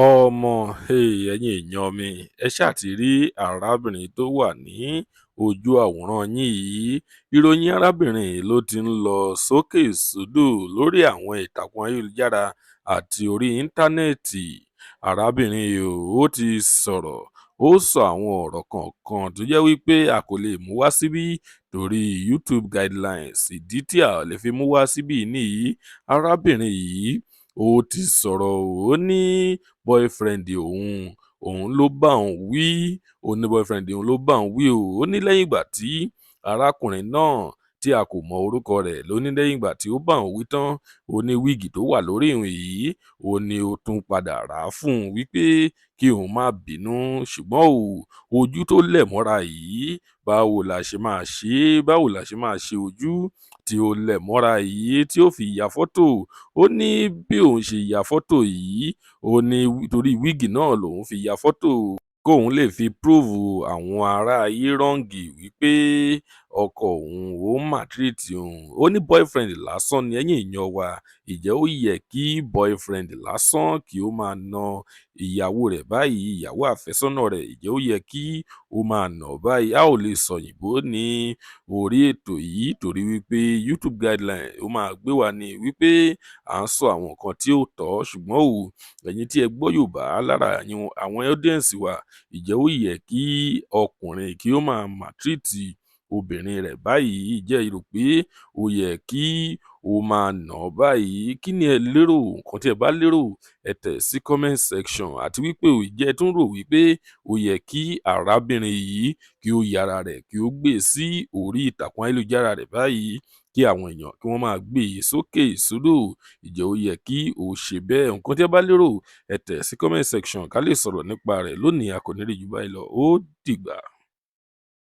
Ọmọ, ẹ̀yin èèyàn mi, ẹ ṣáà ti rí arábìnrin tó wà ní ojú àwòrán yín yìí. Ìròyìn arábìnrin yìí ló ti ń lọ sókè sódò lórí àwọn ìtàkùn ayélujára àti orí íńtánẹ́ẹ̀tì. Arábìnrin yìí ó ti sọ̀rọ̀, ó sọ àwọn ọ̀rọ̀ kọ̀ọ̀kan tó jẹ́ wípé a kò lè mú wá síbí torí YouTube guidelines. Ìdí tí a lè fi mú wá síbí nìyí. Arábìnrin yìí ó ti sọ̀rọ̀, ó ní boyfriend òun, òun ló bá òun wí. Ó ní boyfriend òun ló bá òun wí o. Ó ní lẹ́yìn ìgbà tí arákùnrin náà tí a kò mọ orúkọ rẹ̀ ló ní lẹ́yìn ìgbà tí ó bá òun wí tán, ó ní wig tó wà lórí òun yìí, ó ní ó tún padà rà á fún un wípé kí òun má bínú, ṣùgbọ́n o, ojú tó lẹ̀ mọ́ra yìí, báwo la ṣe máa ṣe é? Báwo la ṣe máa ṣe ojú tí ó lẹ̀ mọ́ra yìí tí ó fi ya fọ́tò? Ó ní bí òun ṣe ya fọ́tò yìí, ó ní torí wig náà lòun fi ya fọ́tò, kóun lè fi prove àwọn ará ayé wrong wípé ọkọ òun ó maltreat òun. Ó ní boyfriend lásán ni. Ẹ̀yin èèyàn wa, ìjẹ́ ó yẹ kí boyfriend lásán kí ó máa na ìyàwó rẹ̀ báyìí, ìyàwó àfẹ́sọ́nà rẹ̀? Ìjẹ́ ó yẹ kí ó máa nà báyìí? A ò lè sọ òyìnbó ní orí ètò yìí torí wípé YouTube guideline ó máa gbé wa ní wípé à ń sọ àwọn nǹkan tí ó tọ́. Ṣùgbọ́n o, ẹ̀yin tí ẹ gbọ́ Yorùbá lára àwọn audience wa, ìjẹ́ ó yẹ kí ọkùnrin kí ó máa maltreat obìnrin rẹ̀ báyìí? Ìjẹ́ ẹ rò pé ó yẹ kí ó máa nà báyìí? Kí ni ẹ lérò? Nǹkan tí ẹ bá lérò, ẹ tẹ̀ sí comment section. Àti wípé ìjẹ́ ẹ tún rò wípé ó yẹ kí arábìnrin yìí kí ó yára rẹ̀ kí ó gbé sí orí ìtàkùn ayélujára rẹ̀ báyìí, kí àwọn èèyàn kí wọ́n máa gbé e sókè sódò? Ìjẹ́ ó yẹ kí ó ṣe bẹ́ẹ̀? Nǹkan tí ẹ bá lérò, ẹ tẹ̀ sí comment section ká lè sọ̀rọ̀ nípa rẹ̀. Lónìí, a kò ní rí jù báyìí lọ. Ó dìgbà.